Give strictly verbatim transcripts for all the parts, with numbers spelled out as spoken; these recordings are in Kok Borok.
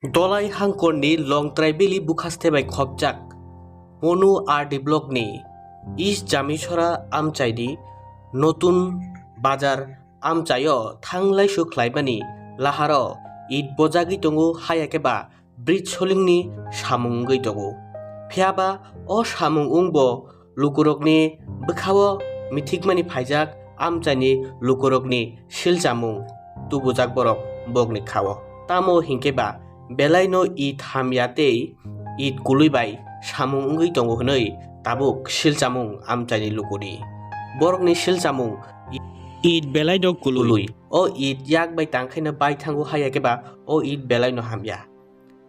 Dolai hangkorni Longtrai Valley bwkhaste bai khopjak Monu R D blockni East Jamisora amchaini Notun Bazar amchaio thanglaisu khlaimani laharo it bojagwi tongo, hayakhe ba bridge solingni samung wngwi tongo. Phiyaba o samung wngbo lukurokni bwkhao mithikmani phaijak amchaini lukurokni silchamung tubujak borok bokni khao. Tamo hinkhe ba belaino it hamya tei it kului bai samung wngwi tongo hwnwi tabuk silchamung amchaini lukuni. Borokni silchamung it belaino kului. O it yak bai tangkhaino bai thango, hayakhe ba o it belaino hamya.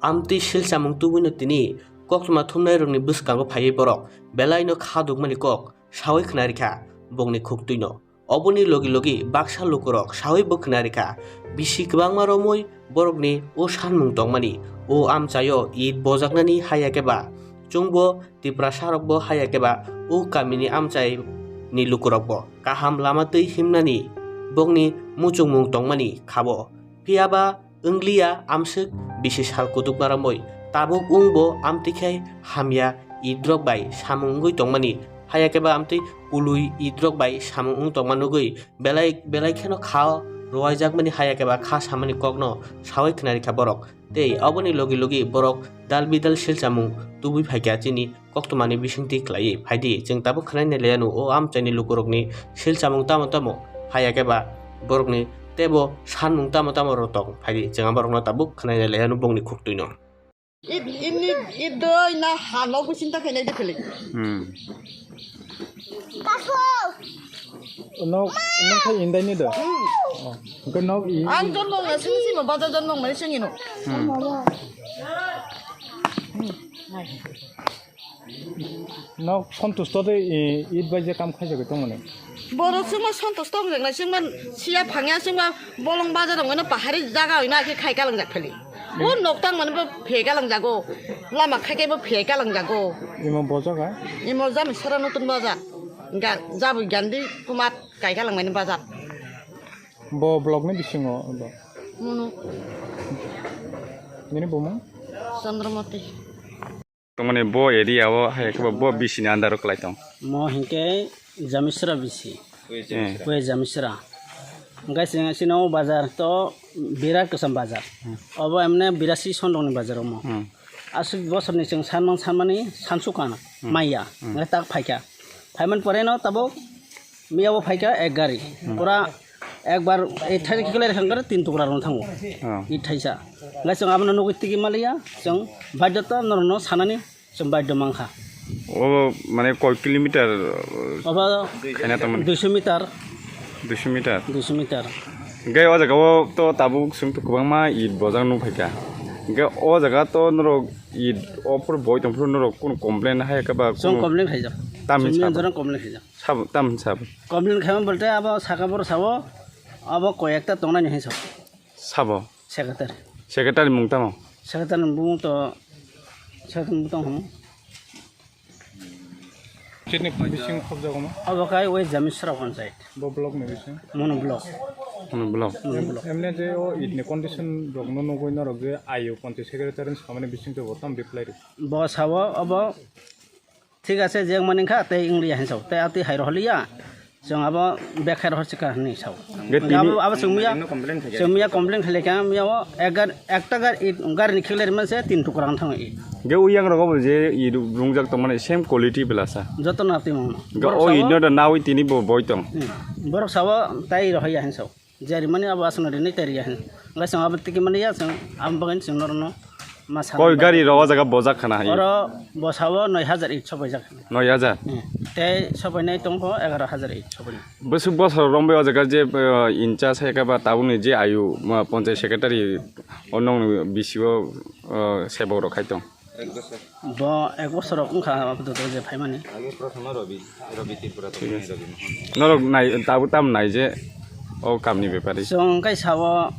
Amtwi silchamung tubuino tini koktwma thumnairokni bwskango phaiwi borok belaino kha dukmani kok sawi khna rikha bokni khuktwino. Oboni logi logi baksa lukurok sawi bo khna rikha, bisi kwbangma romwi borokni o sanmung tongmani, o amchaio it bojaknani, hayakhe ba chwngbo Tiprasarokbo, hayakhe ba o kamini amchaini lukurokbo kaham lama twi himnani bokni muchungmung tongmani khabo. Phiyaba wngliya amswk bisi sal kutukma romwi, tabuk wngbo amtwi khe hamya idrok bai samung wngwi tongmani, hayakhe ba amtwi kului idrok bai samung wng tongma nugwi belai belai kheno kha rwaijakmani, hayakhe ba kha samani kokno sawi khna rikha borok. Tei oboni logi logi borok dal bidal silchamung tubui phaikha chini koktwmani bisingtwi khlaiwi phaidi. Chwng tabuk khwnai nai laiya nu o amchaini lukurokni silchamung tamo tamo, hayakhe ba borokni teibo sanmung tamo tamo rok tong phaidi. Chwng aborokno tabuk khwnai nai laiya nu bongni khuktwino. Id, ini, idoi na hano kusinta khainai de phele. Hmm. Nok, nok khai indai ni do? Hmm. Oh. Ke nok i. Ang jon nok na sini sini baja jon nok na sini no. Hmm. Nok Santosh to de, i, id bai je kam khai jagoi tong mane. Boro sima Santosh to rek na sima siya phangya sima bolong baja rong na pahari jaga oi na ke khai kalang jak pheli. O nok tang mane bo phe kalang jago. Lama khai ke bo phe kalang jago. Imo bojoga? Imo jami sara nutun baja. Ga, jabu gandi kumat kai kalang mane baja. Bo block ni bisingo bo. Mono. Nini bumung? Chandramati. Tongmani bo area o hai khe bo bisini under o kwlai tong. Mo hinkhe Jamisra bisi. Eh. Kwe Jamisra. Hinkhe sini, sini o bazar to birat kwcham bazar. Hmm. Obo emne birasi sondongni bazar omo. Hmm. Aswk bosorni chwng sanmang sanmani sansukha maiya. Hmm. Hinkhe tak phaikha. Phaimani pore no tabuk miya bo phaikha ek gari. Hmm. Pura ekbar ei thaisa kikilai rwkha khe tin tukra rwna thango. Oh. Ei thaisa. Hinkhe chwng abono nugwi tigi maliya, chwng baidhota norokno sanani chwng baidho mankha. O mane koi kilometer, uh, obo khaina tongmani? Duiso meter. Duiso meter? Duiso meter. Hinkhe o jaga o to tabuk chwng to kwbangma it bojak nukphaikha. Hinkhe o jaga to norok it o phuru boi tongphuru norok kunu complain hai khe ba chwng kunu complain khaijak. Tam chwng hinsa bo? Jora complain khaijak. Sabo, tam hinsa bo? Complain khaima bolte abo saka boro sabo, abo koi ekta tongnani hinwi sabo. Sabo? Secretary. Secretary mung tamo? Secretary ni bumung to, secretary ni bumung tong hwn. Chini bising khobjago ma? Abo khai West Jamisra panchayat. Bo block ni bising? Mono block. Mono block. Mono block. Emne je o it ni condition rok no nugwi norok je ayo panchayat secretary ni samani bising to bo tam reply rw? Bo sabo abo Thik ase, je wng mani kha, tei wng liya hinwi sao. Tei atwi hai rohor liya, chwng abo bek khai rohor chikha hinwi sao. Hwnkhe tini abo, abo chwng miya, chwng miya complain khaikha, miya o ek gar-, ekta gar-, gari ni khiklai rwmani se tin tukra wng thango it. Hwnkhe o yang rogo bo je it rungjak tongmani same quality belasa. Joto no atwi mano. Hwnkhe borok o sao, it no da nawi tini bo boi tong. Hmm. Borok sao tai rohor ya hinwi sao. Jari mani abo aswkno rinwi tei riya hwn. Hwnkhe chwng abo tiki mani ya, chwng abo bagwi chwng norokno ma sanwi. Koi gari rok o jaga bojak khana hai? Oro bosao noi hajar it sopaijak. Noi hajar? Hmm. Tei sopainai tongkho egaroh hajar it sopainai. Bwswk bosor rombai o jaga je, uh, in charge hai khe ba tabukni je ayu, uh, panchayat secretary o nokni bisio, uh, sebok rok khai tong. Bo ek bosor rok wngkha apatot je phaimani. Age prothoma Rabi, Rabi Tripura to Rabi Mohan. Norok nai, tabuk tam nai je o kamni bepari. Chwng kai sao,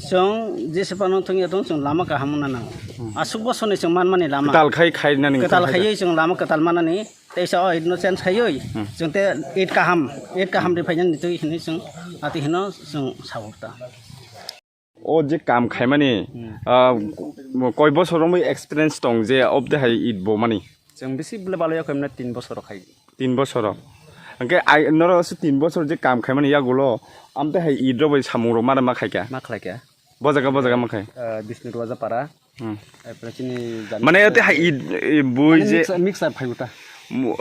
chwng jese phano thwngya tong, chwng lama kaham wngna nango. Hmm. Aswk bosorni chwng manmani lama. Kwtal khai, khainani kwtal khai khaiwi chwng lama kwtal manani. Teisa o it no change khaiwi. Hmm. Chwng te it kaham, it kaham ri phainani twi hinwi chwng ati hino chwng sao ta. O je kam khaimani, ah, koi bosor romwi experience tong je obde hai it bo mani? Chwng bisi bwle baloya khaimna tin bosor khai. Tin bosor. Hwnkhe ai, norok se tin bosor je kam khaimani yagulo, amte hai it rok bai samung rok mara ma khaikha? Ma khlaikha. Bo jaga, bo jaga ma khai? Ah, Bishnu Dwarja para. Hmm. Mane ate hai it, eh, bui je mixer, mixer phai uta.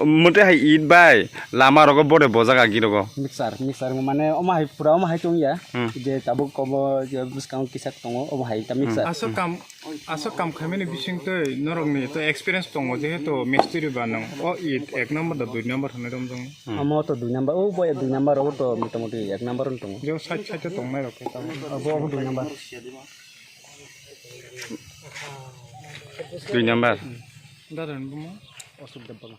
Mote hai it bai lama rogo bore bojak agi rogo. Mixer, mixer mane oma hai pura oma hai tong ya. Hmm. Je tabuk kobo je buskang kisak tongo oma hai ta mixer. Asok kam, asok kam khaimani bising tei norok ni to experience tongo jehetu mistiri ba nang o it ek number da dui number hwnwi romjong. Amo to dui number, o boya dui number, o to motamoti ek number wng tongo. Je side side tongnai rok khe tamo. Abo, abo dui number. Dui number. Dadan bumo. Osuk Debbarma.